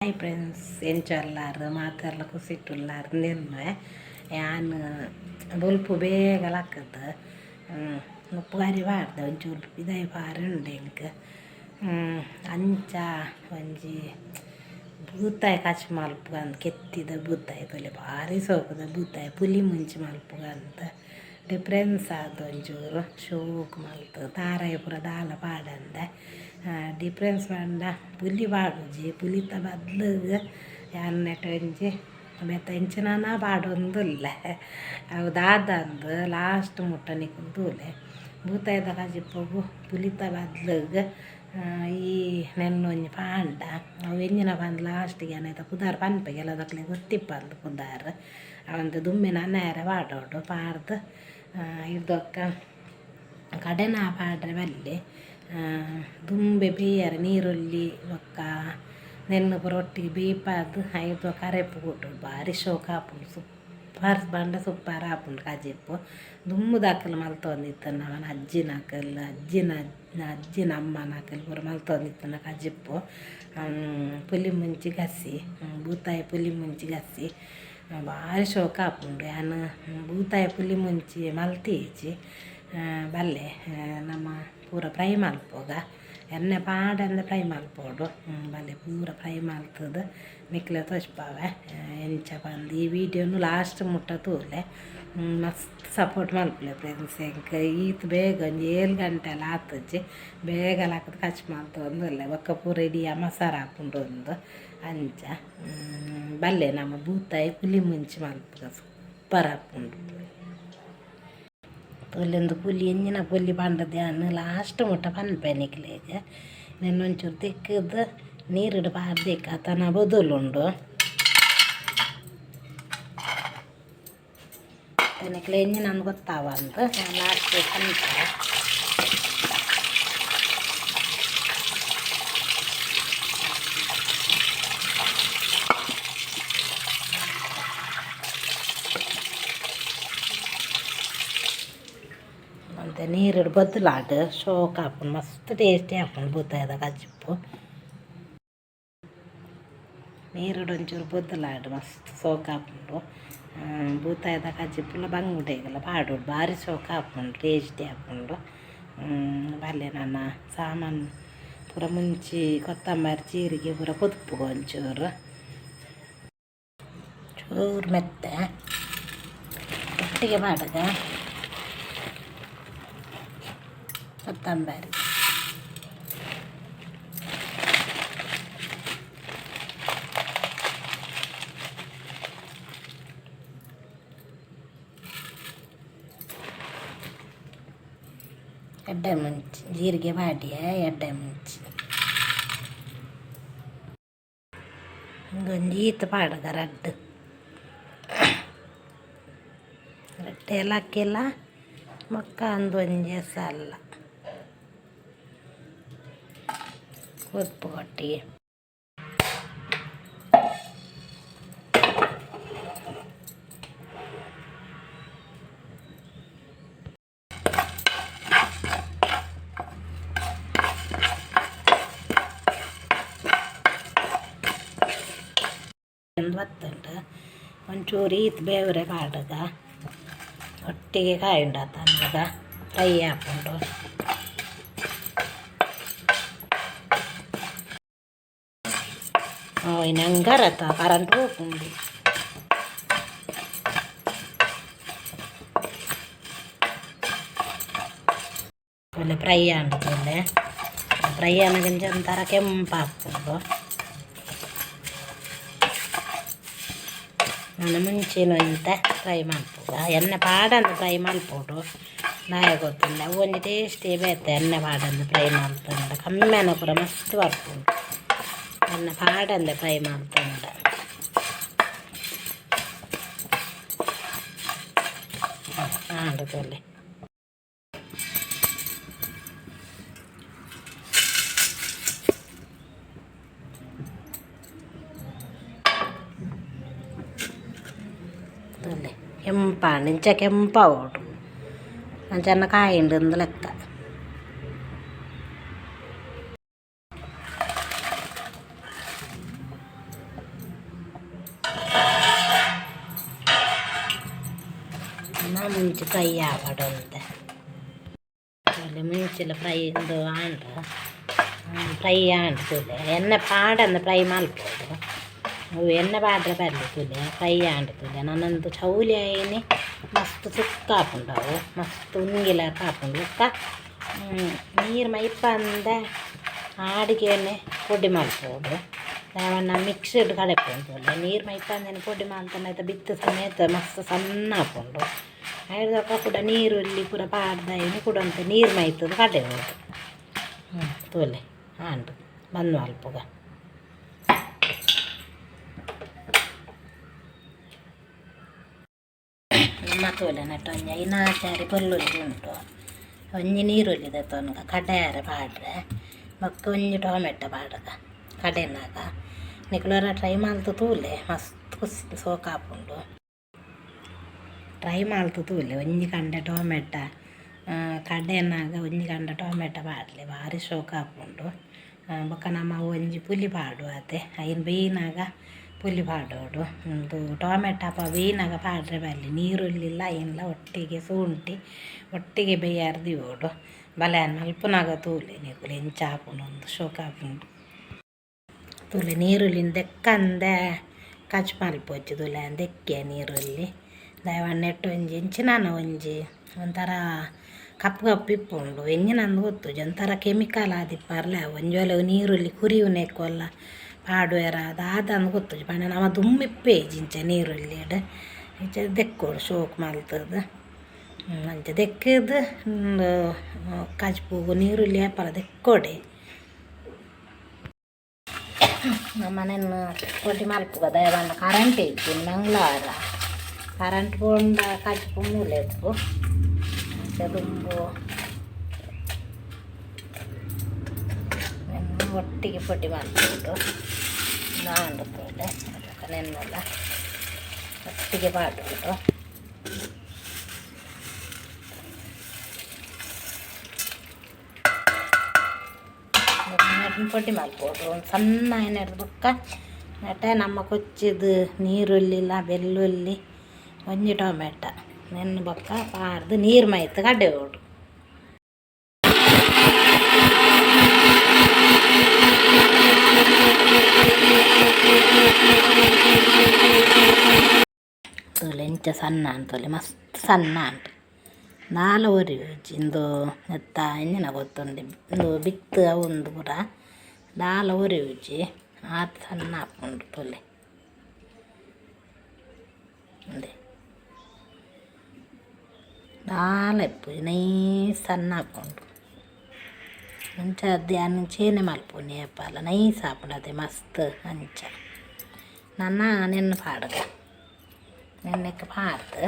Hi friends, ಎಂಚ ಉಲ್ಲಾರ್ ಮಾತೆರ್ಲ ಖುಷಿಟ್ ಉಲ್ಲಾರ್ ನೆನ್ನೆ ಯಾನ್ ಬೊಲ್ಪು ಬೇಗ ಲಕ್ಕುದು ನುಪ್ಪು ಕರಿ ಪಾಡ್ದೆ ಒಂಚೂರು ಪಿದಾಯಿ ಪಾರೆ ಉಂಡು ಎಂಕ್. ಅಂಚ ಒಂಜಿ ಬೂತಾಯಿ ಕಚ್ ಮಲ್ಪುಗಂದ್ ಕೆತ್ತಿದ ಬೂತಾಯಿ ತೂಲೆ ಬಾರಿ ಸೋಕುದ ಬೂತಾಯಿ ಪುಲಿ ಮುಂಚಿ ಮಲ್ಪುಗಂದ್ ಡಿಫ್ರೆನ್ಸ್ ಆದ್ ಒಂಚೂರು ಶೋಕು ಮಲ್ತ್ ತಾರಾಯಿ ಪೂರ ದಾಲ ಪಾಡಂದೆ. ಡಿಫ್ರೆನ್ಸ್ ಪಂಡ ಪುಲಿ ಪಾಡುಜಿ, ಪುಲಿತ ಬದ್ಲಿಗ್ ಯಾನ್ ನೆಟ್ ಒಂಜಿ ಬೇತೆ ಎಂಚಿನನ ಪಾಡೊಂದುಲ್ಲೆ. ಅವು ದಾದಂದ್ ಲಾಸ್ಟ್ ಮುಟ್ಟ ನಿಕುಲು ತೂಲೆ. ಬೂತಾಯಿದ ಕಜಿಪುಗು ಪುಲಿತ ಬದ್ಲಿಗ್ ಈ ನೆನ್ನೊಂಜಿ ಪಾಂಡ ಅವು ಎಂಚಿನ ಪಂದ್ ಲಾಸ್ಟಿಗೆ ಯಾನ್ ಐತ ಪುದರ್ ಪನ್ಪೆ, ಕೆಲವುದಕ್ಲೆಗ್ ಗೊತ್ತಿಪ್ಪಂದ್ ಪುದರ್. ಅವಂತೆ ದುಂಬೆ ನನೆಯರೆ ಪಾಡೊಡು, ಪಾಡ್ದ್ ಇರ್ದೊಕ್ಕ ಕಡೆನ ಪಾಡ್ರೆ ಬಲ್ಲಿ. ದುಂಬೆ ಬೇಯರೆ ನೀರುಳ್ಳಿ ಬೊಕ್ಕ ನೆನ್ನು ಪೂರ ಒಟ್ಟಿಗೆ ಬೇಯ್ಪಾದ್ ಐತ ಕರೆಪು ಕೂಟೊಡು ಬಾರಿ ಶೋಕು ಆಪುಂಡು. ಸೂಪರ್ ಪಂಡ ಸೂಪರ್ ಆಪುಂಡು ಕಜಿಪು. ದುಂಬುದಕುಲು ಮಲ್ತೊಂದಿತ್ತೆರ್, ನಮನ ಅಜ್ಜಿನಕುಲು, ಅಜ್ಜಿನ ಅಜ್ಜಿನ ಅಮ್ಮನಕುಲು ಪೂರ ಮಲ್ತೊಂದಿತ್ತಿನ ಕಜಿಪು ಪುಲಿ ಮುಂಚಿ ಗಸಿ, ಬೂತಾಯಿ ಪುಲಿ ಮುಂಚಿ ಗಸಿ ಬಾರಿ ಶೋಕು ಆಪುಂಡು. ಯಾನ್ ಬೂತಾಯಿ ಪುಲಿ ಮುಂಚಿ ಮಲ್ತಿಜಿ. ಬಲ್ಲೆ ನಮ ಪೂರ ಫ್ರೈ ಮಲ್ಪುಗ, ಎಣ್ಣೆ ಪಾಡಂದೆ ಫ್ರೈ ಮಲ್ಪೊಡು. ಬಲ್ಲೆ ಪೂರ ಫ್ರೈ ಮಲ್ತುದು ನಿಕ್ಲೆ ತೋಜ್ಪಾವೆ ಎಂಚ ಪಂದ್. ಈ ವಿಡಿಯೋನು ಲಾಸ್ಟ್ ಮುಟ್ಟ ತೂಲೆ, ಮಸ್ತ್ ಸಪೋರ್ಟ್ ಮಲ್ಪುಲೆ ಫ್ರೆಂಡ್ಸ್. ಎಂಕ್ ಈತ್ ಬೇಗ ಒಂಜಿ 7 ಗಂಟೆ ಆತುಜಿ, ಬೇಗ ಲಕ್ಕುದು ಕಚ್ ಮಲ್ತೊಂದುಲ್ಲೆ. ಬೊಕ್ಕ ಪೂರ ಇಡೀ ಮಸಾರ ಆಪುಂಡು ಒಂದು ಅಂಚ. ಬಲ್ಲೆ ನಮ್ಮ ಬೂತಾಯಿ ಪುಲಿ ಮುಂಚಿ ಮಲ್ಪುಗ, ಸೂಪರ್ ಆಪುಂಡು. ತೂಲೆಂದು ಪುಲಿ ಎಂಚಿನ ಪುಲಿ ಪಂಡದ್ ಯಾನ್ ಲಾಸ್ಟ್ ಮುಟ್ಟ ಪನ್ಪೆ ನಿಕ್ಲೆಗ್. ನೆನ್ ಒಂಚೂರು ತಿಕ್ಕುದು ನೀರುಡು ಪಾಡ್ದಿಕ್ಕ ತನ ಬೊದಲುಂಡು. ನಿಕ್ಲೆ ಎಂಚಿನಂದ್ ಗೊತ್ತಾವಂದ್, ಯಾನ್ ಲಾಸ್ಟ್ ಪನ್ಪೆ. ಒಂತೆ ನೀರುಡು ಬದಲಾಡ್ ಶೋಕು ಆಪುಂಡು, ಮಸ್ತ್ ಟೇಸ್ಟಿ ಆಪುಂಡು ಬೂತಾಯಿದ ಕಜಿಪು. ನೀರುಡು ಒಂಚೂರು ಬದಲಾಡ್ ಮಸ್ತ್ ಸೋಕು ಆಪುಂಡು. ಬೂತಾಯಿದ ಕಜಿಪುಲ ಬಂಗುಡೆಗೆಲ ಪಾಡೊಡು, ಬಾರಿ ಶೋಕು ಆಪುಂಡು, ಟೇಸ್ಟಿ ಆಪುಂಡು. ಬಲ್ಲೆ ನನ ಸಾಮಾನು ಪೂರ ಮುಂಚಿ ಕೊತ್ತಂಬರಿ ಜೀರಿಗೆ ಪೂರ ಕೊದುಪುಗ ಒಂಚೂರು ಚೂರು ಮೆತ್ತೆ ಒಟ್ಟಿಗೆ ಪಾಡುಗ. ಕೊತ್ತಂಬರಿ ಎಡ್ಡೆ ಮುಂಚಿ ಜೀರಿಗೆ ಪಾಡಿಯೆ ಎಡ್ಡೆ ಮುಂಚಿ ಒಂಜಿ ಈತ್ ಪಾಡುಗ. ರಡ್ಡ್ ರಡ್ಡ್ ಏಲಕ್ಕಿಲ ಬೊಕ್ಕ ಅಂದು ಒಂಜಿ ಎಸಲ್ಲ ಕೊದ್ಪುಗ ಒಟ್ಟಿಗೆ. ಬತ್ತುಂಡು ಒಂಚೂರು ಈತ್ ಬೇವರೆ ಪಾಡುಗ, ಒಟ್ಟಿಗೆ ಕಾಯುಂಡು ತನ್ನಗ ಫ್ರೈ ಆಪುಂಡು. ನಂಗರತ ಕರೆಂಟ್ ಪೋಪುಂಡು. ಒಳ್ಳೆ ಫ್ರೈ ಆಂಡ್ ತೂಲೆ. ಫ್ರೈ ಆನಗ ಇಂಚ ಒಂಥರ ಕೆಂಪಾಪುಂಡು. ನಾನು ಮುಂಚಿನ ಒಂತೆ ಫ್ರೈ ಮಲ್ಪುಗ. ಎಣ್ಣೆ ಪಾಡಂದೆ ಫ್ರೈ ಮಲ್ಪೊಡು, ದಾಯೆ ಗೊತ್ತುಂಡ? ಅವು ಒಂಜಿ ಟೇಸ್ಟಿ ಬೇತೆ. ಎಣ್ಣೆ ಪಾಡಂದೆ ಫ್ರೈ ಮಲ್ತುಂಡ ಕಮ್ಮೆನ ಪೂರ ಮಸ್ತ್ ಬರ್ಪುಂಡು ಎಣ್ಣೆ ಪಾಡಂದೆ ಫ್ರೈ ಮಲ್ತುಂಡ. ಆಂಡ್ ತೂಲೆ. ತೂಲೆ ಕೆಂಪಾಂಡ್, ಇಂಚ ಕೆಂಪಾವೊಡು, ಅಂಚನೆ ಕಾಯಿಂಡು ಅಂದ್ ಲೆಕ್ಕ. ಮುಂಚಿ ಫ್ರೈ ಆವಡೊಂತೆ. ತೂಲೆ ಮುಂಚಿಲ ಫ್ರೈ ಇಂದು ಆಂಡ್, ಫ್ರೈ ಆಂಡ್ ತೂಲೆ. ಎಣ್ಣೆ ಪಾಡಂದೆ ಫ್ರೈ ಮಲ್ಪೊಡು, ಅವು ಎಣ್ಣೆ ಪಾಡ್ರೆ ಬರಲಿ. ತೂಲೆ, ಫ್ರೈ ಆಂಡ್ ತೂಲೆ. ನನೊಂದು ಚೌಲಿ ಆಯಿನಿ ಮಸ್ತ್ ಸುಕ್ಕ ಆಪುಂಡು ಅವು, ಮಸ್ತ್ ಉಂಗಿಲಕ ಆಪುಂಡು. ಬೊಕ್ಕ ನೀರು ಮೈಪಂದೆ ಆಡಿಗೆನೆ ಪೊಡಿ ಮಲ್ಪೊಡು. ದಾಯೆಪಂಡ ಮಿಕ್ಸಿಡ್ ಕಡೆಪುಂಡು. ತೂಲೆ, ನೀರು ಮೈಪಂದೆನೆ ಪೊಡಿ ಮಲ್ತಂಡ ಐತ ಬಿತ್ತ್ ಸಮೇತ ಮಸ್ತ್ ಸಣ್ಣ ಆಪುಂಡು. ಐಡ್ದ್ ಕುಡ ನೀರುಳ್ಳಿ ಪೂರ ಪಾಡ್ದ್ ಐನ್ ಕುಡ ಒಂತೆ ನೀರು ಮೈತುದು ಕಡೆವೊಡು. ತೂಲೆ, ಆಂಡ್, ಬಂದ್ ಮಲ್ಪುಗ. ನಮ್ಮ ತೂಲೆ, ನೆಟ್ ಒಂಜಿ ಐನಾಚಾರಿ ಬೊಲ್ಲುಳ್ಳಿ ಉಂಡು. ಒಂಜಿ ನೀರುಳ್ಳಿ ದೆತ್ತೊನ್ಗ ಕಡೆಯರೆ ಪಾಡ್ರೆ. ಬೊಕ್ಕ ಒಂಜಿ ಟೊಮೆಟೊ ಪಾಡುಗ ಕಡೆನಾಗ. ನಿಕುಲು ಟ್ರೈ ಮಲ್ತ್ ತೂಲೆ, ಮಸ್ತ್ ಖುಷಿ ಸೋಕಾಪುಂಡು. ಟ್ರೈ ಮಲ್ತ್ ತೂಲೆ. ಒಂಜಿ ಕಂಡೆ ಟೊಮೆಟೊ ಕಡೆನಾಗ ಒಂಜಿ ಕಂಡೆ ಟೊಮೆಟೊ ಪಾಡ್ಲೆ, ಬಾರಿ ಶೋಕು ಆಪುಂಡು. ಬೊಕ್ಕ ನಮ ಒಂಜಿ ಪುಲಿ ಪಾಡುವ ಅತೆ, ಐನ್ ಬೇಯ್ನಾಗ ಪುಲಿ ಪಾಡೋಡು. ಉಂದು ಟೊಮೆಟೊ ಅಪ ಬೇಯ್ನಾಗ ಪಾಡ್ರೆ ಬರಲಿ. ನೀರುಳ್ಳಿಲ ಐನ್ಲ ಒಟ್ಟಿಗೆ, ಶುಂಠಿ ಒಟ್ಟಿಗೆ ಬೇಯಾರ ದೀವೊಡು. ಬಲೆ ಮಲ್ಪುನಾಗ ತೂಲೆ ನಿಕುಲು ಎಂಚ ಆಪುಂಡು ಅಂದ್, ಶೋಕು ಆಪುಂಡು. ತೂಲೆ, ನೀರುಳ್ಳಿನ್ ದೆಕ್ಕಂದೆ ಕಚ್ ಮಲ್ಪೊಚ್ಚಿ. ತೂಲೆ, ದೆಕ್ಕೆ ನೀರುಳ್ಳಿ. ದಾಯೆ ನೆಟ್ಟ್ ಒಂಜಿ ಎಂಚಿನಾನ ಒಂಜಿ ಒಂಥರ ಕಪ್ಪು ಕಪ್ಪು ಇಪ್ಪುಂಡು, ಎಂಚಿನಂದ್ ಗೊತ್ತುಜಿ. ಒಂಥರ ಕೆಮಿಕಲ್ ಆದಿಪ್ಪರ್ಲೆ. ಒಂಜಿ ವೇಳೆ ನೀರುಳ್ಳಿ ಕುರಿಯುನೆಕ್ಕೊಲ್ಲ ಪಾಡುವೆರ ದಾದಂದ್ ಗೊತ್ತುಜಿ. ಪಂಡ ನಮ ದುಂಬು ಇಪ್ಪುಜಿ ಇಂಚ ನೀರುಳ್ಳಿಡ್. ಇಂಚ ದೆಕ್ಕೊಡು ಶೋಕು ಮಲ್ತುದು. ಅಂಚ ದೆಕ್ಕುದು ಉಂದು ಕಜ್ಪುಗು ನೀರುಳ್ಳಿ ಏಪಲ ದೆಕ್ಕೊಡೆ. ನಮನೆನ್ ಪೊಡಿ ಮಲ್ಪುಗ. ದಾಯೆ ಪಂಡ ಕರೆಂಟ್ ಇಜ್ಜಿ, ಮಂಗಳವಾರ. ಕರೆಂಟ್ ಪೋಂಡ ಕಜ್ಪು ಮೂಲೆ ಇಪ್ಪು. ಅಂಚ ದುಂಬು ಒಟ್ಟಿಗೆ ಪೊಡಿ ಮಲ್ಪೊಡು. ಆಂಡ್ ತೂಲೆ. ಬೊಕ ನೆನ್ನೆಲ ಒಟ್ಟಿಗೆ ಪಾಡೊಡು. ಪೊಡಿ ಮಲ್ಪೊಡು ಒಂದು ಸಣ್ಣ ಆಯಿನೆಡ್ದ್ ಬೊಕ್ಕ ನೆಟೆ ನಮ್ಮ ಕೊಚ್ಚಿದ್ ನೀರುಳ್ಳಿಲ ಬೆಳ್ಳುಳ್ಳಿ ಒಂಜಿ ಟೊಮೆಟೊ ನೆನ್ನೆ ಬೊಕ್ಕ ಪಾಡ್ದ್ ನೀರು ಮೈತ್ ಕಡೆವೊಡು. ತೂಲೆ, ಎಂಚ ಸಣ್ಣ ಆಂಡ್ ತೂಲೆ, ಮಸ್ತ್ ಸಣ್ಣ ಆಂಡ್. ದಾಲ ಒರಿಯುಜಿ. ಇಂದು ನೆತ್ತ ಎಂಚಿನ ಗೊತ್ತುಂಡು, ಇಂದು ಬಿತ್ತ್ ಅವು ಪೂರ ದಾಲ ಒರಿಯುಜಿ, ಆತ್ ಸಣ್ಣ ಆಪುಂಡು. ತೂಲೆ, ಉಂದೆ ದಾಲ ಇಪ್ಪುಜಿ, ನೈಸ್ ಸಣ್ಣ ಆಪುಂಡು. ಅಂಚ ಯಾನ್ ಅಂಚೆನೆ ಮಲ್ಪುನಿ ಏಪಲ, ನೈಸ್ ಆಪುಂಡು ಅತೆ ಮಸ್ತ್ ಅಂಚ. ನನ ನೆನ್ನೆ ಪಾಡುಗ. ನೆನ್ನೆಕ್ ಪಾಡ್ದ್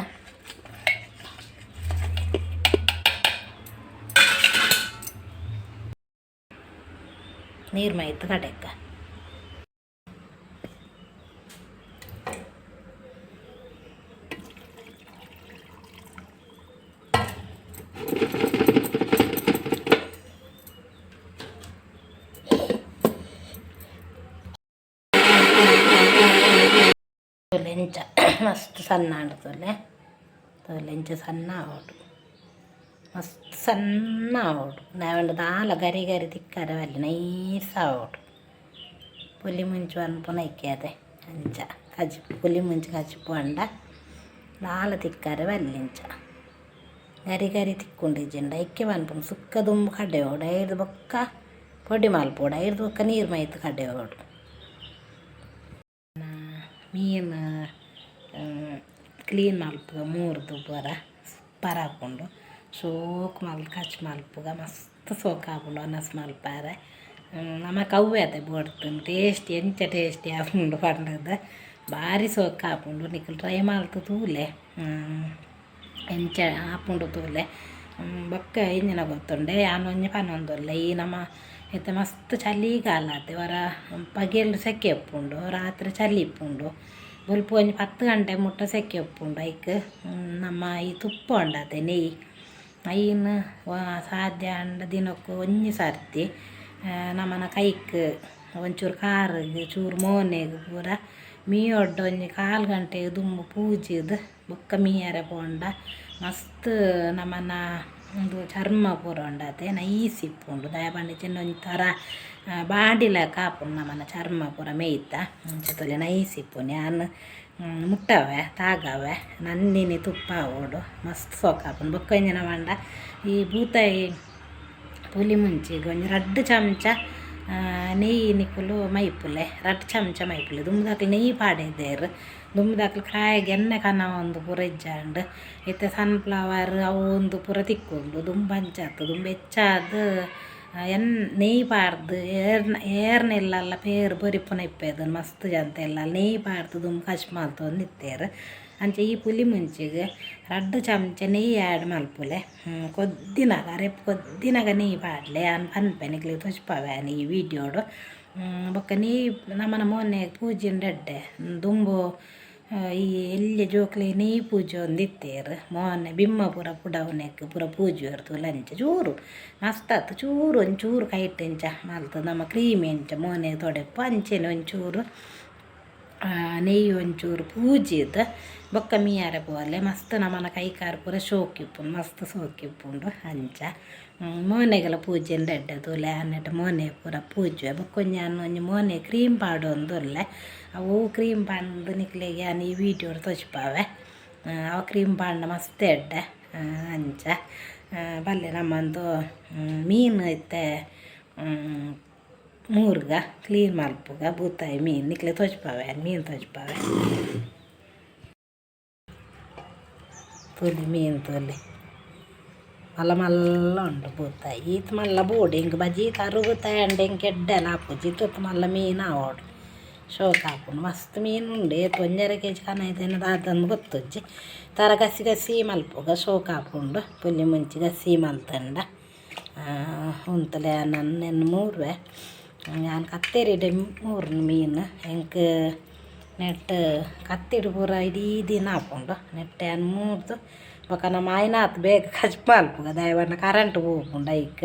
ನೀರು ಮೈತ್ ಕಡೆಕ್ಕ. ತೂಲೆ, ಇಂಚ ಮಸ್ತ್ ಸಣ್ಣ ಆಂಡ್. ತೂಲೆ ತೂಲೆ, ಇಂಚ ಸಣ್ಣ ಆವೊಡು, ಮಸ್ತ್ ಸಣ್ಣ ಆವೊಡು. ದಾಯೆ ದಾಲ ಗರಿ ಗರಿ ತಿಕ್ಕರೆ ಬಲ್ಲಿ, ನೈಸ್ ಆವೊಡು. ಪುಲಿ ಮುಂಚಿ ಪನ್ಪುನ ಐಕೆ ಅದೆ. ಅಂಚ ಕಜಿಪು, ಪುಲಿ ಮುಂಚಿ ಕಜಿಪು ಪಂಡ ದಾಲ ತಿಕ್ಕರೆ ಬಲ್ಲಿ. ಇಂಚ ಗರಿ ಗರಿ ತಿಕ್ಕುಂಡು ಇಜ್ಜಿಂಡ ಐಕೆ ಪನ್ಪುನು ಸುಕ್ಕ ದುಂಬು ಕಡೆವೊಡು, ಐಡ್ದ್ ಬೊಕ್ಕ ಪೊಡಿ ಮಲ್ಪೊಡು, ಐಡ್ದ್ ಬೊಕ್ಕ ನೀರು ಮೈತ್ ಕಡೆವೊಡು. ಮೀನು ಕ್ಲೀನ್ ಮಲ್ಪುಗ, ಮೂರ್ದು ಪೂರ ಸೂಪರ್ ಆಪುಂಡು. ಶೋಕು ಮಲ್ತ್ ಕಚ್ ಮಲ್ಪುಗ, ಮಸ್ತ್ ಸೋಕು ಆಪುಂಡು ವನಸ್ ಮಲ್ಪರೆ. ನಮಕ್ ಅವ್ವೆ ಅತೆ ಬೋಡ್ತುಂಡು ಟೇಸ್ಟಿ, ಎಂಚ ಟೇಸ್ಟಿ ಆಪುಂಡು ಪಂಡುದು. ಬಾರಿ ಸೋಕು ಆಪುಂಡು. ನಿಕುಲು ಟ್ರೈ ಮಲ್ತ್ ತೂಲೆ, ಎಂಚ ಆಪುಂಡು ತೂಲೆ. ಬೊಕ್ಕ ಎಂಚಿನ ಗೊತ್ತುಂಡೆ, ಯಾನ್ ಒಂಜಿ ಪನೊಂದುಲ್ಲೆ. ಈ ನಮ ಇತ್ತೆ ಮಸ್ತ್ ಚಳಿಗಾಲ ಅತೆ, ಒರ ಪಗೆಲ್ ಸೆಕೆ ಉಪ್ಪುಂಡು, ರಾತ್ರೆ ಚಳಿ ಇಪ್ಪುಂಡು. ಬೊಲ್ಪು ಒಂಜಿ 10 ಗಂಟೆ ಮುಟ್ಟ ಸೆಕೆ ಉಪ್ಪುಂಡು. ಐಕ್ ನಮ್ಮ ಈ ತುಪ್ಪ ಉಂಡತೆ, ನೆಯ್ಯಿ, ಐನ್ ಸಾಧ್ಯ ಆಂಡ ದಿನಕ್ಕು ಒಂಜಿ ಸರ್ತಿ ನಮನ ಕೈಕ್ ಒಂಚೂರು ಕಾರುಗ್ ಚೂರು ಮೋನೆಗ್ ಪೂರ ಮೀಯೊಡ್ಡು ಒಂಜಿ ಕಾಲು ಗಂಟೆ ದುಂಬು ಪೂಜಿದ್ ಬೊಕ್ಕ ಮೀಯರೆ ಪೋಂಡ. ಮಸ್ತ್ ನಮನ ಉಂದು ಚರ್ಮ ಪೂರ ಉಂಡತೆ ನೈಸ್ ಇಪ್ಪುಂಡು ದಾಯೆ ಪಂಡ ಇಜ್ಜಿಂಡ ಒಂಜಿ ತರ ಬಾಡಿಲಕ ಆಪುಂಡು ನಮನ ಚರ್ಮ ಪೂರ ಮೇಯ್ತ ಅಂಚ ತೂಲೆ ನೈಸ್ ಇಪ್ಪುನು ಯಾನ್ ಮುಟ್ಟವೆ ತಾಗವೆ ನಂದಿನಿ ತುಪ್ಪ ಆವೊಡು ಮಸ್ತ್ ಸೋಕು ಆಪುಂಡು ಬೊಕ್ಕ ಒಂಜಿ ಪಂಡ ಈ ಬೂತಾಯಿ ಪುಲಿ ಮುಂಚಿಗ್ ಒಂಜಿ ರಡ್ಡ್ ಚಮಚ ನೆಯ್ಯಿ ನಿಕುಲು ಮೈಪುಲೆ ರಡ್ಡ್ ಚಮಚ ಮೈಪುಲೆ ದುಂಬುದಕ್ಲು ನೆಯ್ಯಿ ಪಾಡೆದೆರ್ ದುಂಬುದಕ್ಲು ಪ್ರಾಯಗ್ ಎಣ್ಣೆ ಕನವೊಂದು ಪೂರ ಇಜ್ಜಾಂಡ್ ಇತ್ತೆ ಸನ್‌ಫ್ಲವರ್ ಅವು ಉಂದು ಪೂರ ತಿಕ್ಕುಂಡು ದುಂಬು ಅಂಚ ಅತ್ತ್ ದುಂಬು ಹೆಚ್ಚಾದ್ ನೆಯ್ಯಿ ಪಾಡ್ದ್ ಏರ್ನ ಏರ್ನ ಇಲ್ಲಲ್ಲ ಪೇರ್ ಬೊರಿಪುನ ಇಪ್ಪೆರ್ ಮಸ್ತ್ ಜನತ ಇಲ್ಲಲ್ ನೆಯ್ಯಿ ಪಾಡ್ದ್ ದುಂಬು ಕಜ್ಪು ಮಲ್ತೊಂದಿತ್ತೆರ್ ಅಂಚ ಈ ಪುಲಿ ಮುಂಚಿಗ್ ರಡ್ಡ್ ಚಮಚ ನೆಯ್ಯಿ ಆ್ಯಡ್ ಮಲ್ಪುಲೆ ಕೊದ್ದಿನಗ ಅರೆಪು ಕೊದ್ದಿನಗ ನೆಯ್ಯಿ ಪಾಡ್ಲೆ ಯಾನ್ ಪನ್ಪೆ ನಿಕ್ಲೆಗ್ ತೋಜಿಪಾವೆ ಯಾನ್ ಈ ವಿಡಿಯೋಡು ಬೊಕ್ಕ ನೆಯ್ಯಿ ನಮನ ಮೋನೆಗ್ ಪೂಜಿಂಡ ಎಡ್ಡೆ ದುಂಬು ಈ ಎಲ್ಯ ಜೋಕ್ಲೆಗ್ ನೆಯ್ಯಿ ಪೂಜೊಂದಿತ್ತೆರ್ ಮೋನೆ ಬಿಮ್ಮ ಪೂರ ಪುಡವುನೆಕ್ ಪೂರ ಪೂಜುವೆರ್ ತೂಲೆ ಅಂಚ ಚೂರು ಮಸ್ತ್ ಅತ್ತ್ ಚೂರು ಒಂಚೂರು ಕೈಟ್ ಇಂಚ ಮಲ್ತ್ ನಮ ಕ್ರೀಮ್ ಎಂಚ ಮೋನೆಗ್ ತೊಡೆಪು ಅಂಚನೆ ಒಂಚೂರು ನೆಯ್ಯಿ ಒಂಚೂರು ಪೂಜಿದ್ ಬೊಕ್ಕ ಮೀಯರೆ ಪೋಲೆ ಮಸ್ತ್ ನಮನ ಕೈ ಕಾರ್ ಪೂರ ಶೋಕು ಇಪ್ಪುಂಡು ಮಸ್ತ್ ಸೋಕು ಇಪ್ಪುಂಡು ಅಂಚ ಮೋನೆಗೆಲ ಪೂಜಿಂಡ ಎಡ್ಡೆ ತೂಲೆ ಆನೆಟ್ ಮೋನೆ ಪೂರ ಪೂಜುವೆ ಬೊಕ್ಕ ಒಂಜಿ ಯಾನ್ ಒಂಜಿ ಮೋನೆ ಕ್ರೀಮ್ ಪಾಡೊಂದುಲ್ಲೆ ಅವು ಕ್ರೀಮ್ ಪಂದ್ ನಿಕ್ಲೆಗ್ ಯಾನ್ ಈ ವಿಡಿಯೋಡ್ ತೋಜಿಪಾವೆ ಅವು ಕ್ರೀಮ್ ಪಾಡ್ಂಡ ಮಸ್ತ್ ಎಡ್ಡೆ ಅಂಚ ಬಲ್ಲೆ ನಮಂದು ಮೀನು ಇತ್ತೆ ಮೂರ್ಗ ಕ್ಲೀನ್ ಮಲ್ಪುಗ ಬೂತಾಯಿ ಮೀನು ನಿಕ್ಲೆಗ್ ತೋಜಿಪಾವೆ ಮೀನು ತೋಜಿಪಾವೆ ತೂಲೆ ಮೀನು ತೂಲೆ ಮಲ್ಲ ಮಲ್ಲ ಉಂಡು ಬೂತಾಯಿ ಈತ್ ಮಲ್ಲ ಬೋಡು ಎಂಕ್ ಬಜೀ ಕರು ಬೂತಾಯಿ ಆಂಡ ಎಂಕ್ ಎಡ್ಡೆಲ ಆಪುಜಿ ಇತ್ ಮಲ್ಲ ಮೀನು ಆವೊಡು ಶೋಕು ಆಪುಂಡು ಮಸ್ತ್ ಮೀನು ಉಂಡು ಏತ್ ಒಂಜರೆ ಕೆಜಿ ಕನೈದೆನ ದಾದಂದ್ ಗೊತ್ತುಜ್ಜಿ ತರ ಗಸಿ ಗಸಿ ಮಲ್ಪುಗ ಶೋಕು ಆಪುಂಡು ಪುಲಿ ಮುಂಚಿ ಗಸಿ ಮಲ್ತುಂಡ ಉಂತುಲೆ ಯಾನ್ ನೆನ್ ಮೂರುವೆ ಯಾನ್ ಕತ್ತೆರಿಡೆ ಮೂರುನು ಮೀನು ಎಂಕ್ ನೆಟ್ ಕತ್ತಿಡ್ ಪೂರ ಇಡೀ ದಿನ ಆಪುಂಡು ನೆಟ್ ಯಾನ್ ಮೂರ್ದು ಬೊಕ ನಮ ಆಯಿನಾತ್ ಬೇಗ ಕಜ್ಪು ಮಲ್ಪುಗ ದಾಯೆ ಪಂಡ ಕರೆಂಟ್ ಪೋಪುಂಡು ಐಕ್.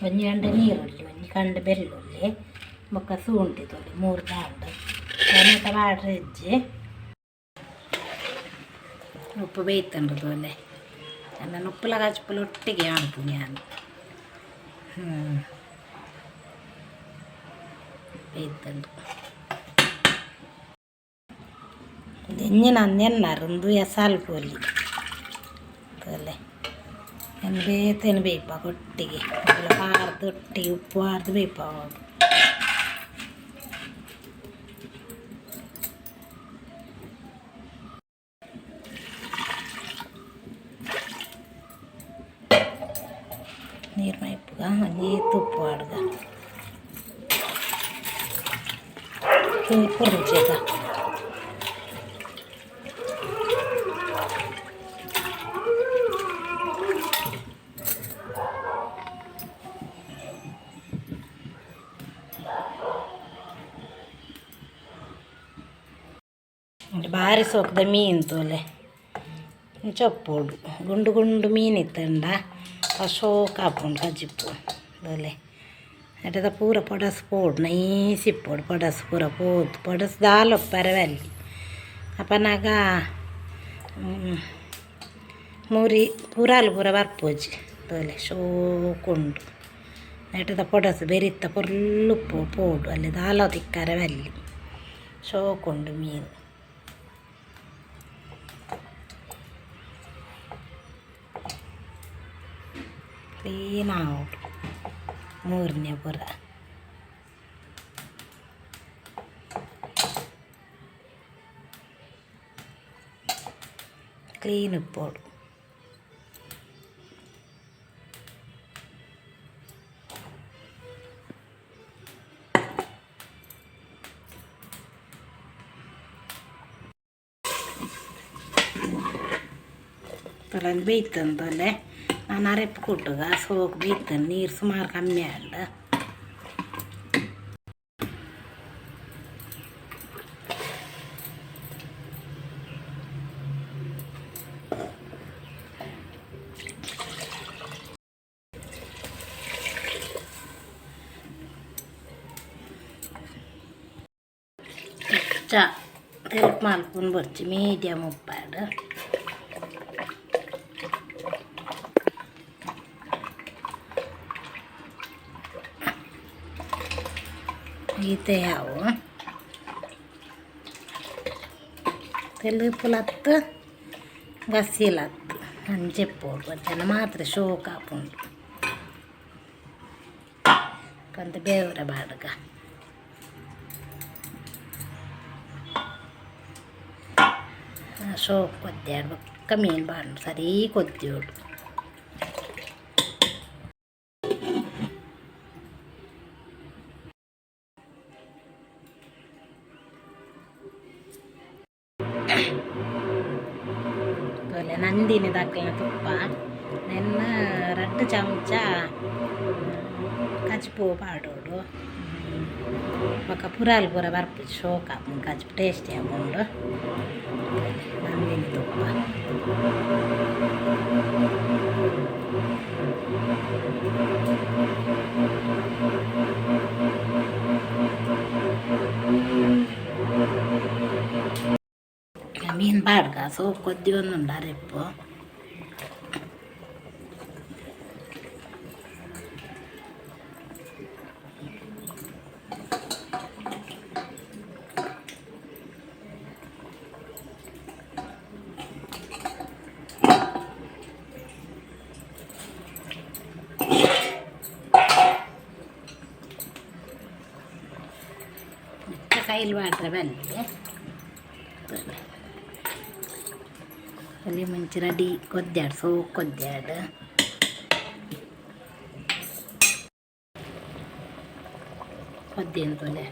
ಒಂಜಿ ಗಂಟೆ ನೀರುಳ್ಳಿ ಒಂಜಿ ಕಂಡು ಬೆಳ್ಳುಳ್ಳಿ ಬೊಕ್ಕ ಶುಂಠಿ ತೂಲೆ ಮೂರು ದಾಂಡ್ ಟೊಮೆಟೊ ಪಾಡ್ರೆ ಇಜ್ಜಿ ಉಪ್ಪು ಬೇಯ್ತುಂಡು ತೂಲೆ ಎನ್ನ ಉಪ್ಪುಲ ಕಜ್ಪುಲ ಒಟ್ಟಿಗೆ ಮಲ್ಪುನಿ ಯಾನ್ ಬೇಯ್ತುಂಡು ಎಂಜಿನ ಎನ್ನಾರ್ ಉಂದು ಎಸಾಲ್ ಪೋಲಿ ತೂಲೆ ಯಾನ್ ಬೇತೆನೆ ಬೇಯ್ಪಾಗ ಒಟ್ಟಿಗೆ ಉಪ್ಪುಲ ಪಾಡ್ದ್ ಒಟ್ಟಿಗೆ ಉಪ್ಪು ಪಾಡ್ದ್ ಬೇಯ್ಪಾವೊಡು. ನೀರು ಮೈಪುಗ ಒಂಜಿ ಉಪ್ಪು ಪಾಡ್ಗ ಚೂರು ಪುರ್ಜೆಗ ಬಾರಿ ಸೋಕುದ ಮೀನು ತೂಲೆ ಇಂಚ ಉಪ್ಪೊಡು ಗುಂಡು ಗುಂಡು ಮೀನು ಇತ್ತುಂಡ ಶೋಕು ಆಪುಂಡು ಕಜಿಪು ತೂಲೆ ನೆಟದ ಪೂರ ಪೊಡಸ್ ಪೋಡು ನೈಸ್ ಇಪ್ಪೊಡು ಪೊಡಸ್ ಪೂರ ಪೋದು ಪೊಡಸ್ ದಾಲ ಉಪ್ಪರೆ ಬಲ್ಲಿ ಅಪನಗ ಮೂರಿ ಪುರಾಲ್ ಪೂರ ಬರ್ಪುಜಿ ತೂಲೆ ಶೋಕುಂಡು ನೆಟದ ಪೊಡಸ್ ಬೆರಿತ ಪೊರ್ಲು ಪೋಡು ಅಲ್ಲಿ ದಾಲ ತಿಕ್ಕರೆ ಬಲ್ಲಿ ಶೋಕುಂಡು ಮೀನು. ಕ್ಲೀನ್ ಆವೊಡು ಮೂರನೇ ಪೂರ ಕ್ಲೀನ್ ಇಪ್ಪೊಡು. ತೂಲೆ ಬೇಯ್ತುಂಡು ತೂಲೆ ನಾನು ಅರೆಪು ಕುಟ್ಟುಗ ಸೋಕು ಬೇಯ್ತುಂಡು ನೀರು ಸುಮಾರು ಕಮ್ಮಿ ಆಂಡ್. ಅಂಚ ತೆಲುಪು ಮಲ್ಪುನು ಬೊರ್ಚಿ ಮೀಡಿಯಮ್ ಉಪ್ಪಾಡು. ಈತೆ ಯಾವು ತೆಲುಪುಲತ್ತು ಗಸಿಲತ್ತು ಅಂಚೆಪ್ಪೋಡು ಅಂಚನೆ ಮಾತ್ರ ಶೋಕ್ ಆಪುಂಡು ಕಂತ ಬೇವರ ಬಾಡ್ಗ. ಶೋಕ್ ಕೊದ್ಯಾಡು ಬೊಕ್ಕ ಮೀನು ಬಾಂಡು ಸರಿ ಕೊದ್ಯೋಡು. ತೂಲೆ ನಂದಿನಿ ದಕ್ಲೆನ ತುಪ್ಪ ನೆನ್ನ ರಡ್ಡ್ ಚಮಚ ಕಜಿಪು ಪಾಡೊಡು ಬೊಕ ಪುರಾಲ್ ಪೂರ ಬರ್ಪುಜಿ ಶೋಕ್ ಆಪುಂಡು ಕಜಿಪು ಟೇಸ್ಟಿ ಆಪುಂಡು. ನಂದಿನಿ ತುಪ್ಪ ಮೀನು ಪಾಡ್ಗ ಸೋಕು ಕೊದ್ದಿಯೊಂದುಂಡು ಅರೆಪ್ಪು. ಕೈಲಿ ಪಾಡ್ರೆ ಬಲ್ಲಿ ಅಲ್ಲಿ ಮುಂಚೆ ರೆಡಿ ಕೊದ್ಯಾಡು ಸೋಕು ಕೊದ್ಯಾಡು ಕೊದ್ದಿನ ತೋಲೆ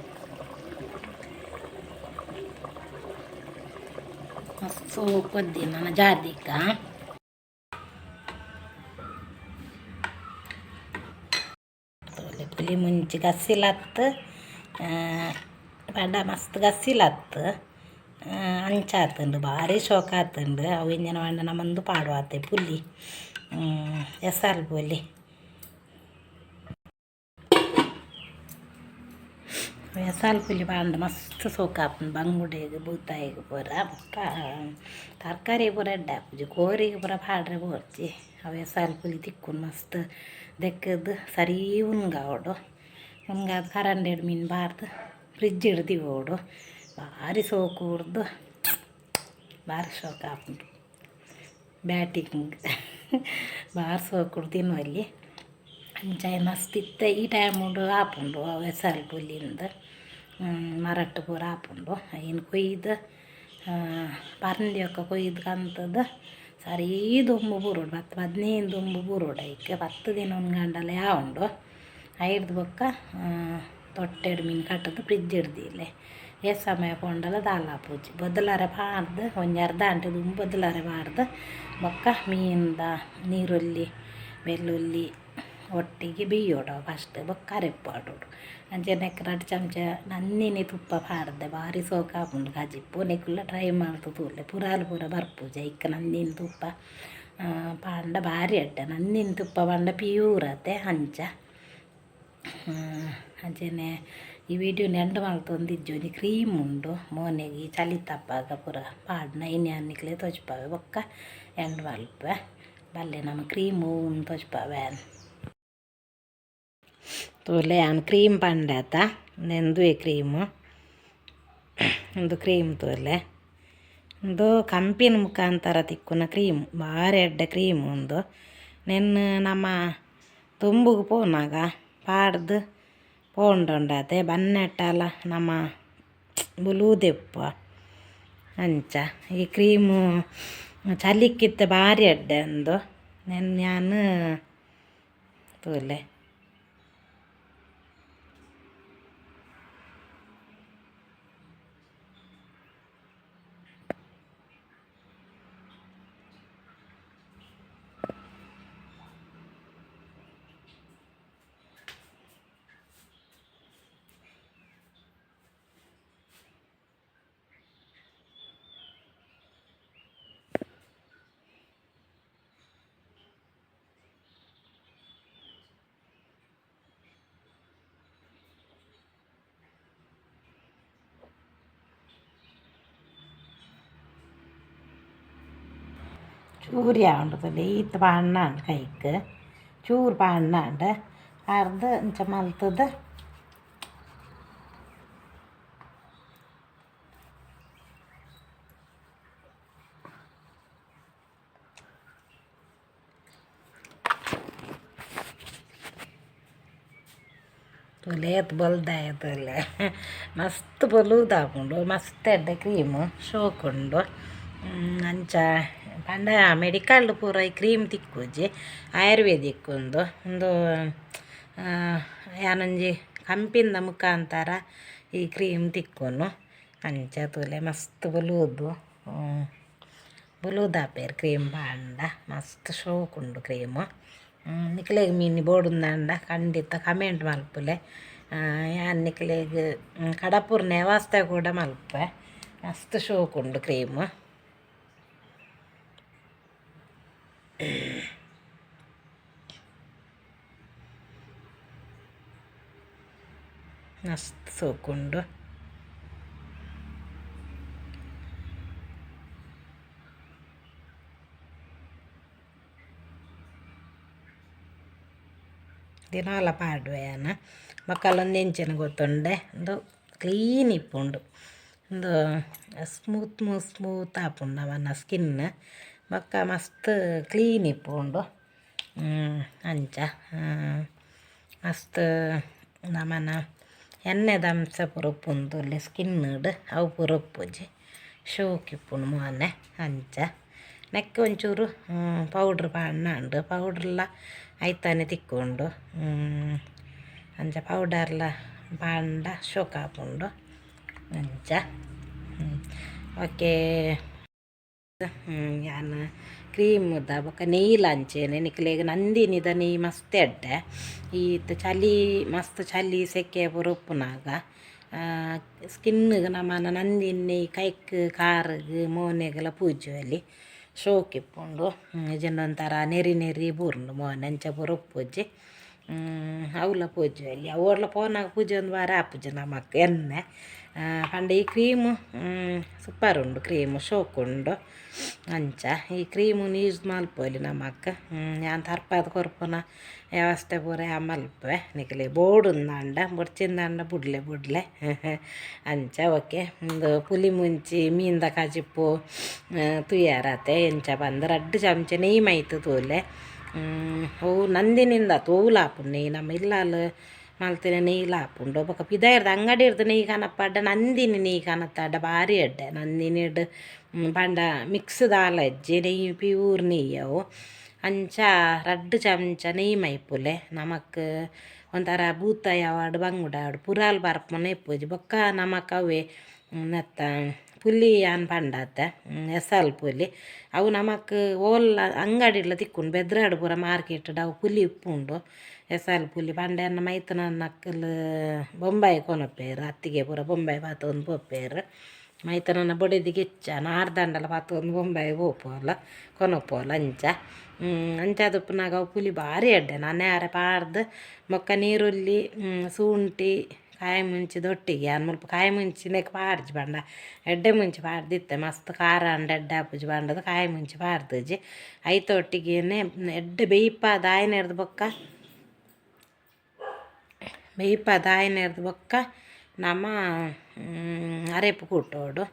ಮಸ್ತ್ ಸೋಕು ಕೊದ್ದಿನ ನನ್ನ ಜಾದಿಕ್ಕ ತೋಲೆ ಪುಲಿ ಮುಂಚಿ ಗಸಿಲತ್ತು ಪಂಡ ಮಸ್ತ್ ಗಸಿಲತ್ತು ಅಂಚ ಆತುಂಡು ಬಾರಿ ಶೋಕ ಆತುಂಡು. ಅವು ಇಂಜಿನ ಪಂಡ ನಮಂದು ಪಾಡುವಾತೆ ಪುಲಿ ಎಸಾಲ್ ಪುಲಿ ಎಸಾಲ್ ಪುಲಿ ಪಾಂಡ ಮಸ್ತ್ ಸೋಕ ಆಪುಂಡು ಬಂಗುಡೆಗ್ ಬೂತಾಯಿಗ್ ಪೂರ ಬೊಕ್ಕ ತರಕಾರಿ ಪೂರ ಎಡ್ಡೆ ಆಪುಜಿ ಕೋರಿಗ್ ಪೂರ ಪಾಡ್ರೆ ಬೋಡ್ಚಿ. ಅವು ಎಸಾಲ್ ಪುಲಿ ತಿಕ್ಕುಂಡು ಮಸ್ತ್ ದೆಕ್ಕದ್ ಸರಿ ಉನ್ಗಾವೊಡು ಉನ್ಗಾದ್ ಕರಂಡೆಡ್ ಮೀನು ಪಾಡ್ದ್ ಫ್ರಿಜ್ಡ್ ದೀವೊಡು ಬಾರಿ ಸೋಕು ಉರ್ದು ಬಾರಿ ಶೋಕು ಆಪುಂಡು ಬ್ಯಾಟಿಂಗ್ ಬಾರಿ ಸೋಕುಡು ತಿನ್ನೊಲಿ. ಅಂಚ ಮಸ್ತ್ ಇತ್ತೆ ಈ ಟೈಮುಡು ಆಪುಂಡು ಅವು ಎಸಾಲ್ ಪುಲಿಂದ್ ಮರಟ್ ಪೂರ ಆಪುಂಡು. ಐನ್ ಕೊಯ್ದು ಪರಂದಿ ಬೊಕ್ಕ ಕೊಯ್ದು ಕಂತುದು ಸರಿ ದುಂಬು ಬೂರೊಡು 10 15 ದುಂಬು ಬೂರೊಡು ಐಕ್ 10 ದಿನ ಉಂಡಾಂಡಲ ಯಾವುಂಡು. ಐಡ್ದ್ ಬೊಕ್ಕ ತೊಟ್ಟೆಡ್ ಮೀನು ಕಟ್ಟುದು ಫ್ರಿಜ್ಡ್ ದೀಲೆ ಏತ್ ಸಮಯ ಪೋಂಡಲ ದಾಲ ಆಪುಜಿ. ಬೊದಲರೆ ಪಾಡ್ದು ಒಂಜಿ ಅರ್ಧ ಗಂಟೆ ದುಂಬು ಬೊದಲರೆ ಪಾಡ್ದು ಬೊಕ್ಕ ಮೀನ್ದ ನೀರುಳ್ಳಿ ಬೆಳ್ಳುಳ್ಳಿ ಒಟ್ಟಿಗೆ ಬೇಯೋಡು ಫಸ್ಟ್ ಬೊಕ್ಕ ಅರೆಪು ಪಾಡೊಡು. ಅಂಚನೆ ನೆಕ್ಕ್ ರಡ್ಡ್ ಚಮಚ ನಂದಿನಿ ತುಪ್ಪ ಪಾಡ್ದೆ ಬಾರಿ ಸೋಕು ಆಪುಂಡು ಕಜಿಪು. ನಿಕುಲ್ಲ ಟ್ರೈ ಮಲ್ತ್ ತೂಲೆ ಪುರಾಲ್ ಪೂರ ಬರ್ಪುಜಿ ಐಕ್ ನಂದಿನಿ ತುಪ್ಪ ಪಾಂಡ ಬಾರಿ ಎಡ್ಡೆ. ನಂದಿನಿ ತುಪ್ಪ ಪಂಡ ಪ್ಯೂರ್ ಅತೆ ಅಂಚ. ಅಂಚನೆ ಈ ವಿಡಿಯೋನ್ ಎಂಡ್ ಮಲ್ತೊಂದಿಜ್ಜಿ ಒಂಜಿ ಕ್ರೀಮ್ ಉಂಡು ಮೋನೆಗ್ ಈ ಚಳಿತಪ್ಪಾಗ ಪೂರ ಪಾಡ್ನ ಇನಿ ಯಾನ್ ನಿಕ್ಲೆಗ್ ತೋಜಿಪಾವೆ ಬೊಕ್ಕ ಎಂಡ್ ಮಲ್ಪುವೆ ಬಲ್ಲೆ ನಮ ಕ್ರೀಮ್ ಒವು ತೋಜಿಪಾವೆ ಯಾನ್. ತೂಲೆ ಯಾನ್ ಕ್ರೀಮ್ ಪಂಡೆ ಅತ ಉಂದುವೇ ಕ್ರೀಮ್ ಉಂದು ಕ್ರೀಮ್ ತೂಲೆ ಉಂದು ಕಂಪಿನ ಮುಖಾಂತರ ತಿಕ್ಕುನ ಕ್ರೀಮ್ ಬಾರಿ ಎಡ್ಡೆ ಕ್ರೀಮ್ ಉಂದು. ನೆನ್ನ್ ನಮ ದೊಂಬುಗು ಪೋನಗ ಪಾಡ್ದ್ ಪೋಂಡೊಂಡಾತೆ ಬನ್ನಟ್ಟಲ ನಮ ಬೊಲ್ವುದೆಪ್ಪುವ ಅಂಚ ಈ ಕ್ರೀಮು ಚಳಿಕ್ಕಿತ್ತೆ ಬಾರಿ ಎಡ್ಡೆ ಉಂದು. ನೆನ್ನ್ ಯಾನ್ ತೂಲೆ. ಚೂರಿ ಆಂಡ್ ಈತ್ ಪಾಡ್ನಾಂಡ್ ಕೈಕ್ ಚೂರು ಪಾಡ್ನಾಂಡ್ ಪಾಡ್ದ್ ಇಂಚ ಮಲ್ತುದು ತೂಲೆ ಏತ್ ಬೊಲ್ದಾಯ ತೂಲೆ ಮಸ್ತ್ ಬೊಲುದಾಪುಂಡು ಮಸ್ತ್ ಎಡ್ಡೆ ಕ್ರೀಮ್ ಶೋಕುಂಡು ಅಂಚ ಪಂಡ ಮೆಡಿಕಲ್ ಪೂರ ಈ ಕ್ರೀಮ್ ತಿಕ್ಕುಜಿ ಆಯುರ್ವೇದಿಕ್ ಉಂದು ಉಂದು ಯಾನೊಂಜಿ ಕಂಪಿಂದ ಮುಖಾಂತರ ಈ ಕ್ರೀಮ್ ತಿಕ್ಕುನು ಅಂಚ ತೂಲೆ ಮಸ್ತ್ ಬೊಲುದು ಬೊಲುದಾಪೆರ್ ಕ್ರೀಮ್ ಪಾಂಡ ಮಸ್ತ್ ಶೋಕುಂಡು ಕ್ರೀಮ್ ನಿಕ್ಲೆಗ್ ಮೀನಿ ಬೋಡುಂದಾಂಡ ಖಂಡಿತ ಕಮೆಂಟ್ ಮಲ್ಪುಲೆ ಯಾನ್ ನಿಕ್ಲೆಗ್ ಕಡಪುರ್ನ ವ್ಯವಸ್ಥೆ ಕೂಡ ಮಲ್ಪೆ ಮಸ್ತ್ ಶೋಕುಂಡು ಕ್ರೀಮ್ ಮಸ್ತ್ ಶೋಕುಂಡು ದಿನಾಲ ಪಾಡುವೆ ಯಾನ್ ಬೊಕ ಎಂಚಿನ ಗೊತ್ತುಂಡೆ ಉಂದು ಕ್ಲೀನ್ ಇಪ್ಪುಂಡು ಉಂದು ಸ್ಮೂತ್ ಸ್ಮೂತ್ ಆಪುಂಡು ನಮನ ಸ್ಕಿನ್ ಬೊಕ ಮಸ್ತ್ ಕ್ಲೀನ್ ಇಪ್ಪುಂಡು ಅಂಚ ಮಸ್ತ್ ನಮನ ಎಣ್ಣೆದ ಅಂಶ ಪೂರ ಉಪ್ಪುಂದುಲ್ಲೆ ಸ್ಕಿನ್ ಅವು ಪೂರ ಉಪ್ಪುಜಿ ಶೋಕು ಇಪ್ಪುಂಡು ಮೋನೆ ಅಂಚ ನೆಕ್ಕ್ ಒಂಚೂರು ಪೌಡ್ರ್ ಪಾಡ್ನಾಂಡ್ ಪೌಡ್ರ್ಲ ಐತಾನೆ ತಿಕ್ಕುಂಡು ಅಂಚ ಪೌಡರ್ಲ ಪಾಂಡ ಶೋಕು ಆಪುಂಡು ಅಂಚ ಓಕೆ ಯಾನ್ ಕ್ರೀಮ್ದ ಬೊಕ ನೆಯ್ಲ ಅಂಚೆನೆ ನಿಕ್ಲೆಗ್ ನಂದಿನಿದ ನೆಯ್ ಮಸ್ತ್ ಎಡ್ಡೆ ಈತ್ ಚಲಿ ಮಸ್ತ್ ಚಲಿ ಸೆಕೆ ಪೂರ ಉಪ್ಪುನಗ ಸ್ಕಿನ್ಗ್ ನಮನ ನಂದಿನಿ ನೆಯ್ ಕೈಕ್ ಕಾರ್ಗ್ ಮೋನೆಗ್ಲ ಪೂಜೊಲಿ ಶೋಕು ಇಪ್ಪುಂಡು ಇಜ್ಜಿಂಡ ಒಂಥರ ನೆರಿ ನೆರಿ ಬೂರುಂಡು ಮೋನೆ ಅಂಚ ಪೂರ ಉಪ್ಪುಜಿ ಅವುಲ ಪೂಜೊಲಿ ಅವು ಓಡ್ಲ ಪೋನಾಗ ಪೂಜೊಂದು ಬಾರಿ ಆಪುಜಿ ನಮಕ್ ಎಣ್ಣೆ ಪಂಡ ಈ ಕ್ರೀಮು ಸೂಪರ್ ಉಂಡು ಕ್ರೀಮು ಶೋಕುಂಡು ಅಂಚ ಈ ಕ್ರೀಮುನು ಯೂಸ್ ಮಲ್ಪೊಲಿ ನಮಕ್ ಯಾನ್ ತರ್ಪಾದ್ ಕೊರ್ಪುನ ವ್ಯವಸ್ಥೆ ಪೂರ ಯಾನ್ ಮಲ್ಪುವೆ ನಿಕ್ಲೆ ಬೋಡುಂದಾಂಡ ಬೊಡ್ಚಿಂದಾಂಡ ಬುಡ್ಲೆ ಬುಡ್ಲೆ ಅಂಚ ಓಕೆ ಉಂದು ಪುಲಿ ಮುಂಚಿ ಮೀನ್ದ ಕಜಿಪು ತೂಯರತೆ ಎಂಚ ಪಂದ್ ರಡ್ಡ್ ಚಮಚ ನೆಯ್ ಮೈತ್ ತೂಲೆ ಅವು ನಂದಿನಿಂದ ತೋಲ ಆಪುಂಡು ನೆಯ್ ನಮ್ಮ ಇಲ್ಲಾಲ್ ಮಲ್ತಿನ ನೆಯ್ಲ ಆಪುಂಡು ಬೊಕ ಪಿದಾಯ್ರ್ದ್ ಅಂಗಡಿರ್ದ್ ನೆಯ್ ಕನಪಾಂಡ ನಂದಿನಿ ನೆಯ್ ಕನತಾಂಡ ಬಾರಿ ಎಡ್ಡೆ ನಂದಿನಿಡ್ ಪಂಡ ಮಿಕ್ಸ್ ದಾಲ ಇಜ್ಜಿ ನೆಯ್ ಪ್ಯೂರ್ ನೆಯ್ ಅವು ಅಂಚ ರಡ್ಡ್ ಚಮಚ ನೆಯ್ ಮೈಪುಲೆ ನಮಕ್ ಒಂಥರ ಬೂತಾಯಿ ಆವಡ್ ಬಂಗುಡೆ ಆವಡ್ ಪುರಾಲ್ ಬರ್ಪುನ ಇಪ್ಪುಜಿ ಬೊಕ್ಕ ನಮಕ್ ಅವ್ವೆ ನೆತ್ತ ಪುಲಿ ಯಾನ್ ಪಂಡತೆ ಎಸಲ್ ಪುಲಿ ಅವು ನಮಕ್ ಓಲ್ಲ ಅಂಗಡಿಡ್ಲ ತಿಕ್ಕುಂಡು ಬೆದ್ರಾಡ್ ಪೂರ ಮಾರ್ಕೆಟ್ ಅವು ಪುಲಿ ಇಪ್ಪುಂಡು ಎಸಲ್ ಪುಲಿ ಪಂಡ ಎನ್ನ ಮೈತನನಕುಲು ಬೊಂಬಾಯಿ ಕೊನೊಪೆರ್ ಅತ್ತಿಗೆ ಪೂರ ಬೊಂಬಾಯಿ ಪತೊಂದು ಪೋಪೆರ್ ಮೈತನನ ಬೊಡೆದಿಗ್ ಹೆಚ್ಚ ನಾರ್ದಾಂಡಲ ಪತೊಂದು ಬೊಂಬಾಯಿ ಪೋಪೊಲ ಕೊನೊಪೊಲ ಅಂಚ ಅಂಚಾದ್ ಉಪ್ಪುನಗ ಅವು ಪುಲಿ ಬಾರಿ ಎಡ್ಡೆ ನನೆ ಪಾಡ್ದ್ ಬೊಕ್ಕ ನೀರುಳ್ಳಿ ಶುಂಠಿ ಕಾಯಿ ಮುಂಚಿದೊಟ್ಟಿಗೆ ಯಾನ್ ಮುಲ್ಪ ಕಾಯಿ ಮುಂಚಿ ನೆಕ್ ಪಾಡ್ಜಿ ಪಂಡ ಎಡ್ಡೆ ಮುಂಚಿ ಪಾಡ್ದಿತ್ತೆ ಮಸ್ತ್ ಖಾರ ಆಂಡ ಎಡ್ಡೆ ಆಪುಜಿ ಪಂಡದು ಕಾಯಿ ಮುಂಚಿ ಪಾಡ್ದಿಜಿ ಐತ ಒಟ್ಟಿಗೆನೆ ಎಡ್ಡೆ ಬೇಯ್ಪಾದ್ ಆಯಿನೆರ್ದ್ ಬೊಕ್ಕ ಬೇಯ್ಪಾದ್ ಆಯಿನೆರ್ದ್ ಬೊಕ್ಕ ನಮ ಅರೆಪು ಕೂಟೊಡು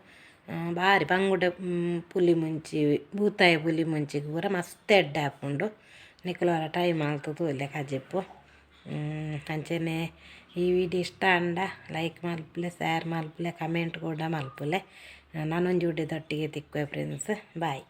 ಬಾರಿ ಬಂಗುಡೆ ಪುಲಿ ಮುಂಚಿ ಬೂತಾಯಿ ಪುಲಿ ಮುಂಚಿಗ್ ಪೂರ ಮಸ್ತ್ ಎಡ್ಡೆ ಆಪುಂಡು ನಿಕುಲು ಒರ ಟ್ರೈ ಮಲ್ತ್ ತೂಲೆ ಕಜಿಪು ಅಂಚನೆ ಈ ವಿಡಿಯೋ ಇಷ್ಟ ಆಂಡ ಲೈಕ್ ಮಲ್ಪುಲೆ ಶೇರ್ ಮಲ್ಪುಲೆ ಕಮೆಂಟ್ ಕೂಡ ಮಲ್ಪುಲೆ ನಾನೊಂಜಿ ವಿಡಿಯೋದೊಟ್ಟಿಗೆ ತಿಕ್ಕುವೆ ಫ್ರೆಂಡ್ಸ್ ಬಾಯ್.